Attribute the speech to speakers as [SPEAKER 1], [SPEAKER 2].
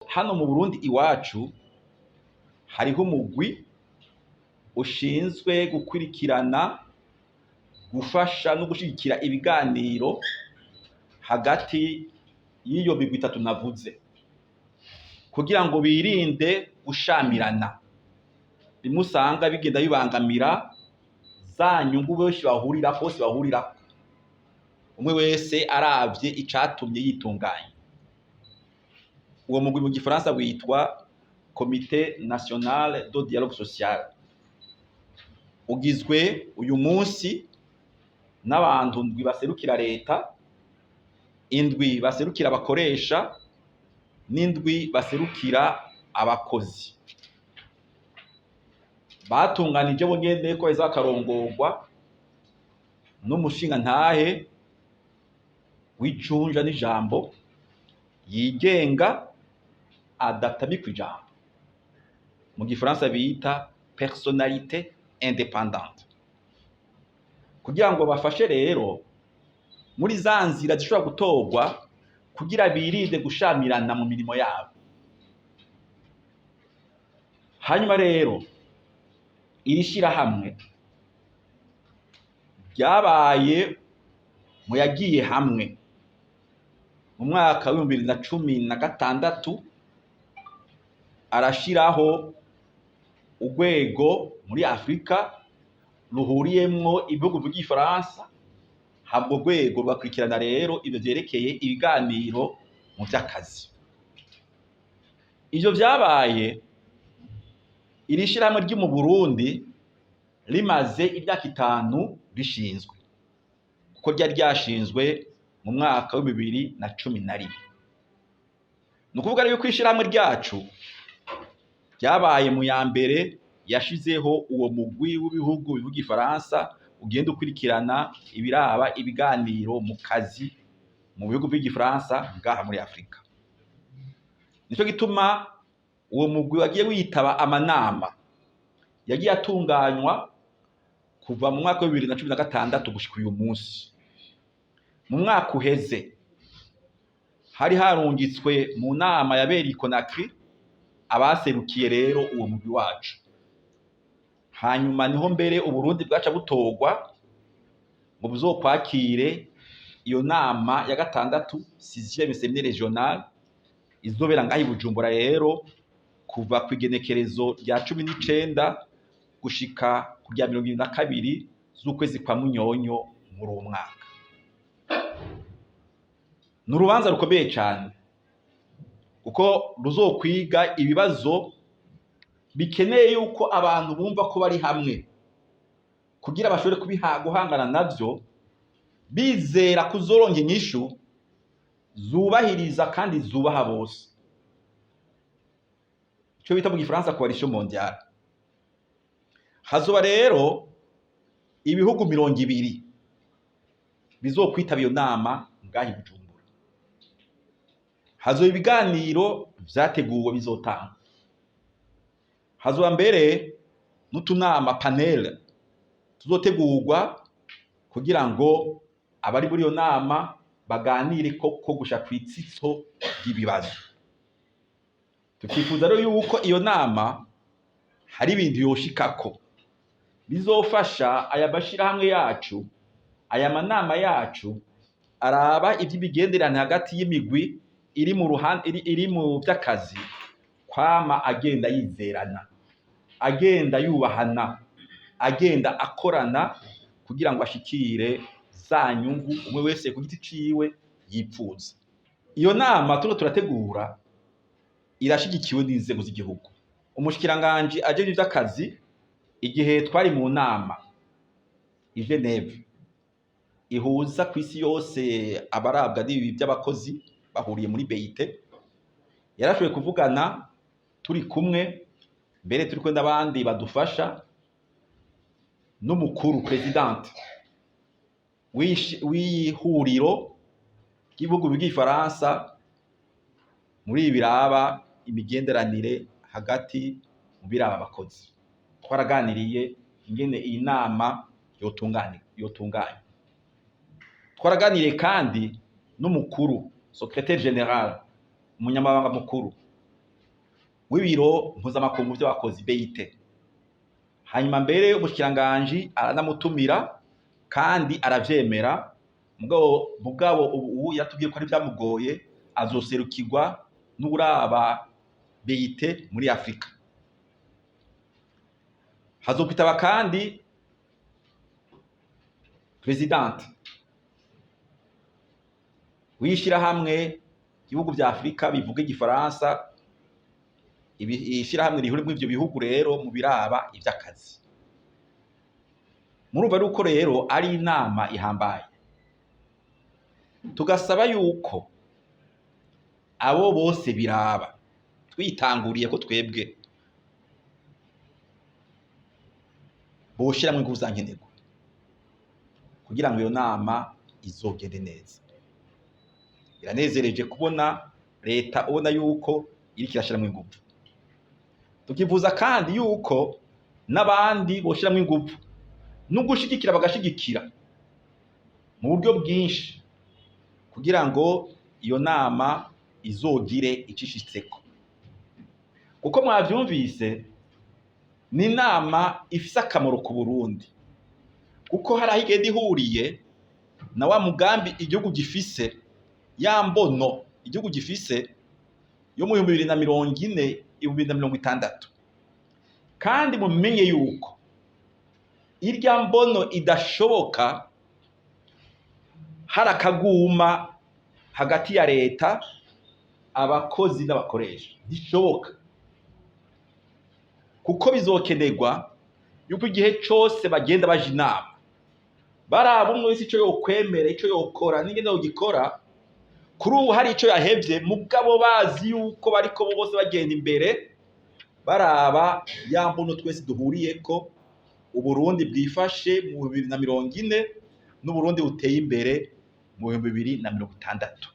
[SPEAKER 1] Hano mu Burundi iwacu hariho umugwi ushinzwe gukurikirana, gufasha no gushigikira ibiganiro hagati y'iyo migwi itatu navuze, kugira ngo birinde gushamirana bimwe usanga bigenda bibangamira za nyungu benshi bahurirako, bose bahurirako, umwe wese aravye icatumye yitunganya. Uwo mugwi mu gifaransa witwa Comité National de Dialogue Social. Ugizwe uyu munsi n'abantu ndwi baserukira leta, indwi baserukira abakoresha, n'indwi baserukira abakozi. Batunganije bo nyene ko baheza bakarongorwa n'umushingantahe w'icunja n'ijambo, yigenga, adatamikwa ijambo, mu gifaransa bita personnalité indépendante, kugira ngo bafashe rero muri za nzira zishobora gutorwa kugira birinde gushamirana mu mirimo yabo. Hanyuma rero iri shirahamwe ryabaye mu yagiye hamwe mu mwaka w'2016, arashiraho urwego muri Afrika ruhuriyemwo ibihugu bivuga igifaransa. Habwo rwego rugakurikirana rero ivyo vyerekeye ibiganiro mu vy'akazi. Ivyo vyabaye iri shirahamwe ryo mu Burundi rimaze imyaka 5 rishinzwe, kuko ryari ryashinzwe mu mwaka w'2011. Ni ukuvuga rero yuko ishirahamwe ryacu ryabaye mu ya mbere yashizeho uwo mugwi w'ibihugu bivuga igifaransa ugenda ukurikirana ibiraba ibiganiro mu kazi mu bihugu by'igifaransa ngaha muri Afrika. Nico gituma uwo mugwi wagiye witaba amanama yagiye atunganywa kuva mu mwaka wa 2016 gushika uyu munsi. Mu mwaka uheze hari harungitswe mu nama yabereye i Conakry abaserukiye rero uwo mugwi wacu. Hanyuma niho mbere Uburundi bwaca butorwa ngo buzokwakire iyo nama ya gatandatu, sixième séminaire régional, izobera ngaha i Bujumbura rero kuva ku igenekerezo rya 19 gushika ku rya 22 z'ukwezi kwa Munyonyo muri uwo mwaka. Ni urubanza rukomeye cyane, kuko ruzokwiga ibibazo bikeneye yuko abantu bumva ko bari hamwe kugira bashobore guhangana navyo, bizera kuzoronka inyishu zubahiriza kandi zubaha bose, ico bita mu gifaransa coalition mondiale. Hazoba rero ibihugu 20 bizokwitaba iyo nama ngaha i Bujumbura. Hazoba ibiganiro vyateguwe bizotangwa, hazoba mbere n'utunama, panel, tuzotegurwa kugira ngo abari muri iyo nama baganire koko gusha kw'itsitso ry'ibibazo. Tukifuza rero yuko iyo nama hari ibintu yoshikako bizofasha aya mashirahamwe yacu, aya manama yacu araba ivy'imigenderanire hagati y'imigwi iri mu ruhande iri mu vy'akazi, kwama agenda yizerana, agenda yubahana, agenda akorana, kugira ngo ashikire za nyungu umwe wese ku giti ciwe yipfuza. Iyo nama turiko turategura irashigikiwe n'inzego z'igihugu. Umushikiranganji ajejwe ivy'akazi, igihe twari mu nama i Geneve ihuza kw'isi yose abarabwa n'ibi by'abakozi bahuriye muri BIT, yarashoboye kuvugana turi kumwe, mbere turi kumwe n'abandi badufasha, n'umukuru, présidente w'ihuriro ry'ibihugu by'igifaransa muri ibi biraba imigenderanire hagati mu biraba abakozi. Twaraganiriye ingene iyi nama yotunganywa. Twaraganiriye kandi n'umukuru, secrétaire général, umunyamabanga mukuru. w'ibiro mpuzamakungu vy'abakozi BIT. Hanyuma mbere umushikiranganji aranamutumira kandi aravyemera, mugabo ubu yatubwiye ko ari vyamugoye, azoserukirwa n'uraba BIT muri Afrika. Hazokwitaba kandi présidente w'ishirahamwe ibihugu vya Afrika bivuga igifaransa, ishirahamwe rihurimwo ivyo bihugu rero mu biraba ivy'akazi. Murumva yuko rero ari inama ihambaye, tugasaba yuko abo bose biraba, twitanguriye ko twebwe boshiramwo inguvu za nkenerwa kugira ngo iyo nama izogende neza. Biranezereje kubona leta ubona yuko iriko irashiramwo inguvu, tukivuza kandi yuko n'abandi boshiramwo inguvu no gushigikira, bagashigikira mu buryo bwinshi kugira ngo iyo nama izogire icishitseko, kuko mwavyumvise ni inama ifise akamaro ku Burundi, kuko hari aho igenda ihuriye na wa mugambi igihugu gifise, ya mbono igihugu gifise yo mu 2040, 2060. Kandi mumenye yuko irya mbono idashoboka hari akaguma hagati ya leta, abakozi n'abakoresha, ntishoboka, kuko bizokenerwa yuko igihe cose bagenda baja inama baraba umwe wese ico yokwemera, ico yokora n'ingene yogikora. Kuri ubu hari ico yahevye, mugabo bazi yuko bariko bose bagenda imbere baraba ya mbono twese duhuriyeko, Uburundi bwifashe mu 2040 n'Uburundi buteye imbere mu 2060.